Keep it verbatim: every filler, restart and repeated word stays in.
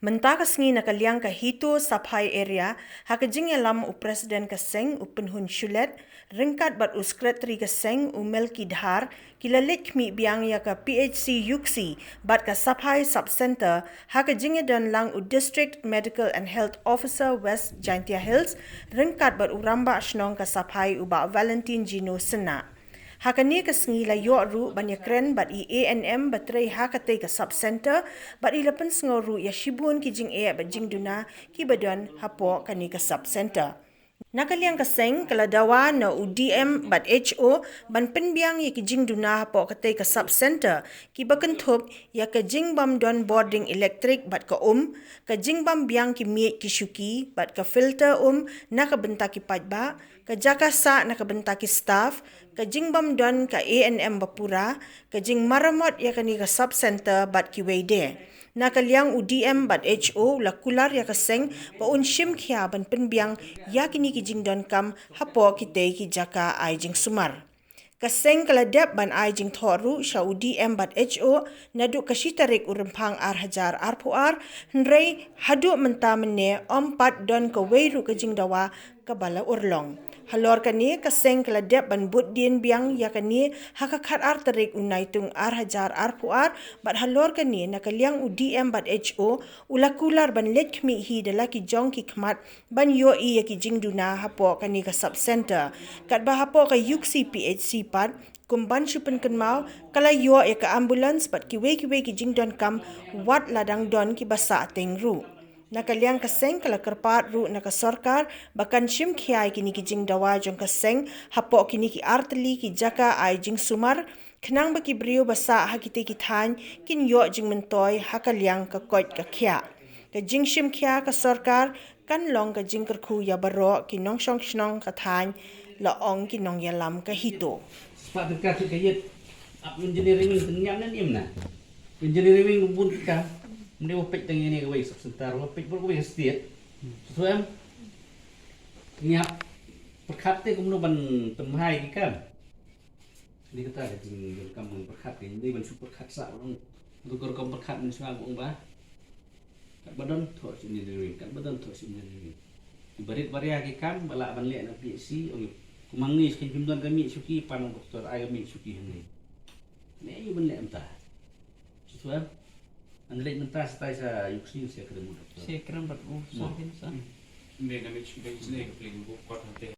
Mynta ka sngi na ka liang ka HITO Saphai Area, ha ka jingïalam u President ka seng u Pynhun Shulet, ryngkat bad u Secretary ka seng u Melki Dhar, ki la leit khmih biang ïa ka PHC Iewksi bad ka Saphai Sub Centre, ha ka jingïadon lang u District Medical and Health Officer West Jaintia Hills, ryngkat bad u Rangbah Shnong ka Saphai u Bah Valentine Jino Synnah. Ha kane ka sngi la ïoh ruh ban ïakren bad i ANM ba trei ha katei ka Sub Centre, bad i la pynsngew ruh ïa shibun ki jingeh bad jingduna kiba don hapoh kane ka Sub Centre. Na ka liang ka seng ka la dawa na u DM bad HO ban pynbiang ïa ki jingduna hapoh katei ka Sub Centre, kiba kynthup ïa ka jingbym don bording elektrik bad ka um, ka jingbym biang ki miej ki shuki bad ka filter um na ka bynta ki paidbah, ka jaka sah na ka bynta ki staff, ka jingbym don ka ANM ba pura, ka jingmaramot ïa kane ka Sub Centre bad kiwei de. Na ka liang u DM bad HO u la kular ïa ka seng ba un shim khia ban pynbiang ïa kine ki jingdonkam hapoh kitei ki jaka ai jingsumar. Ka seng ka la dep ban ai jingthoh ruh sha u DM bad HO naduh ka shi tarik u Rymphang ar hajar arphew ar, hynrei haduh mynta mynne ym pat don kawei ruh ka jingdawa kaba la urlong. Halor kane ka seng ka la dep ban bud dien biang ïa kane ha ka khatar tarik u Naitung ar hajar arphew ar, bad halor kane na ka liang u DM bad HO u la kular ban leit khmih hi da la ki jong ki khmat ban ïohi ïa ki jingduna hapoh kane ka Sub Centre. Katba hapoh ka Iewksi PHC pat, kum ban shu pynkynmaw, ka la ïoh ïa ka ambulance bad kiwei kiwei ki jingdonkam, wat la dang don kiba sah teng ruh. Na ka liang ka seng ka la kyrpad ruh na ka sorkar ba kan shim khia ïa kine ki jingdawa jong ka seng hapoh kine ki artylli ki jaka ai jingsumar, khnang ba ki briew ba sah ha kitei ki thaiñ kin ïoh jingmyntoi ha ka liang ka koit ka khiah. Ka jingshim khia ka sorkar kan long ka jingkyrkhu ïa baroh ki nongshong shnong ka thaiñ, la ong ki nongïalam ka HITO. Spah tyngka ki ka ïit ap engineering wing, tyngiap ne im na. Engineering wing bun ka. Mne wa peit tang ïa ne kawei Sub Centre, wa peit bun kawei ka state. Su em. Tyngiap pyrkhat te kumno ban pynmahai ki kam. Ni kata ka jingdonkam ban pyrkhat, ka ni ban shu pyrkhat sah ba ong. Tu ka rukom pyrkhat mynshwa ba ong ba. Katba don thoh sha engineering, katba don thoh sha engineering. Barit baria ki kam ba lah ban leh na PHC, ong. Kumang ni skin phim don ka miej shuki, pan ong doktor ai ka miej shuki hangne. Ne ïa ban leh mynta. Shu tuan. An leh mynta stai sa Iewksi sa kren doktor. Sa kren bad u sa kin sa. Mbe na miej shuki ne ka pling bu kot hante.